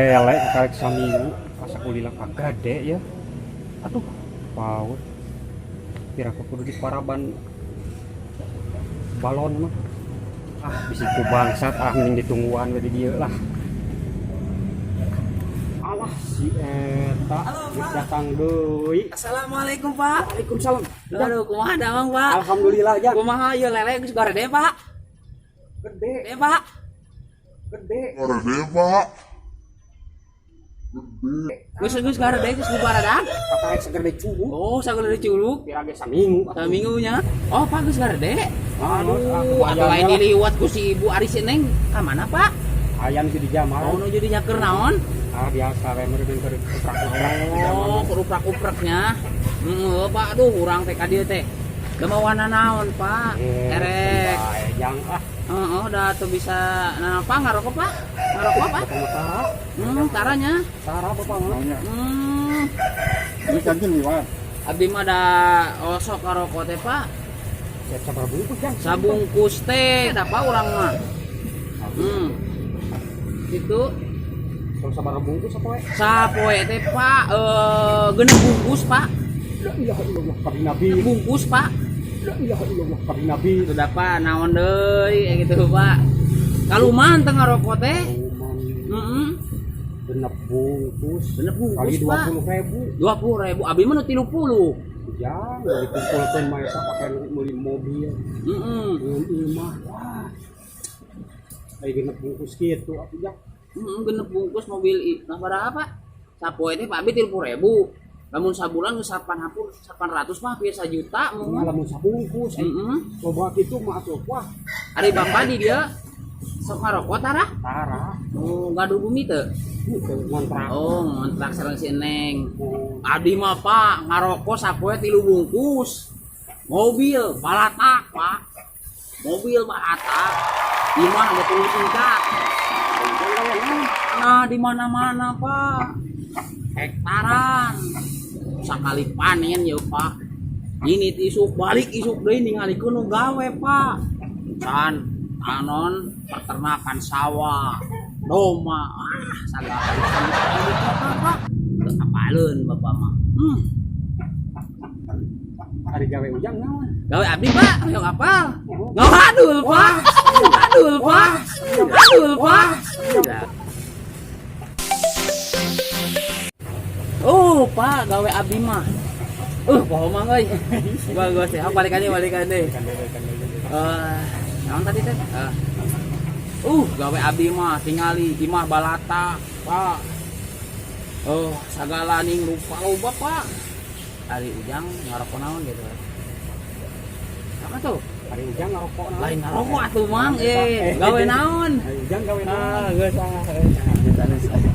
Lele karek saminggu kasakulila kagade ya. Aduh, power. Pira kudu diparaban balon mah. Ah, bisi ku bangsat ah mending ditungguan we di dieu lah. Alah si eta geus datang deui. Assalamualaikum, Pak. Waalaikumsalam. Aduh, kumaha damang, Pak? Alhamdulillah, Jang. Kumaha ieu lele geus garede, Pak? Gede, Gede, Pak. Gede. Gede, Pak. Geus geus garede geus bubaradan. Kakarek segede culuk. Oh, sagede culuk. Pira ge saminggu. Saminggu nya. Oh, Pak, geus garede. Aduh, Aduh, atuh lain diliwat ku si Ibu Ari si Neng. Ka mana, Pak? Aya nu di jamar. Oh, nu jadi nyaker naon? Ah, biasa we meureun keur uprak-uprak. Oh, keur uprak-upraknya. Heeh, Pak, aduh urang teh ka dieu teh. Da mawana naon, Pak? Erek. Jang ah. Heeh, da teu bisa nah apa ngarokok, Pak? Ngarokok, Pak? Bapak mah tara. Taranya. Tara bapak mah. Ini kantin liwat. Abdi mah da osok ngarokok teh, Pak. Siap sabar bungkus, Jang. Sabungkus teh da Pak urang mah. Itu Kalau sabar bungkus apa we? Sapoe teh, Pak, genep bungkus, Pak. La ilaha illallah kabi nabi. Genep bungkus, Pak. La ilaha illallah kabi nabi. Itu dah, Pak, naon deui kayak gitu, Pak. Kaluman teu ngarokok teh. Cuman Heeh. genep bungkus. Genep bungkus, kali Pak. 20.000. 20.000, abdi mah nu 30. Jang, dikumpulkeun mah eta pake meuli mobil. Heeh. Meuli imah. Wah. Ai genep bungkus kitu atuh, Jang. Heeh, genep bungkus mobil nah berapa, Pak? Sapoe teh Pak abdi 30.000. Lamun sabulan geus 800 mah hampir 1 juta Nya mun. Lamun sabungkus ai Heeh. loba kitu mah atuh. Wah, Ari bapak di dieu sok ngarokok tara? Tara. Oh, gaduh bumi teu? Itu ngontrak. Oh, ngontrak sareng si Neng. Oh, Abdi mah, Pak, ngarokok sapoe tilu bungkus. Mobil balatak, Pak. Mobil balatak. Imah ada tulu tingkat. Nah, di mana-mana, Pak. Hektaran. Sakali panen ya, Pak. Ini isuk balik isuk deui ningalikeun nu gawe, Pak. Can tanon peternakan sawah, domba, ah sagala di kota, Pak. Teu apaleun bapak mah. Ari gawe ujang naon? Gawe abdi, Pak, hoyong apal. Ngawadul, Pak. Adul, Pak. Adul, Pak. Oh, Pak, gawe abdi mah. Poho mah euy. Bagus ya, balikan deui, balikan deui. Ikan deui, ikan deui. Eh, naon tadi teh? Eh. Gawe abdi mah tingali imah balata, Pak. Oh, sagala ning rupa loba, Pak. Ari ujang ngarokok naon gitu. Apa tuh? Ari ujang ngarokok naon? Lain ngarokok atuh, Mang. Eh, gawe naon? Ari ujang gawe naon? Ah, geus ah.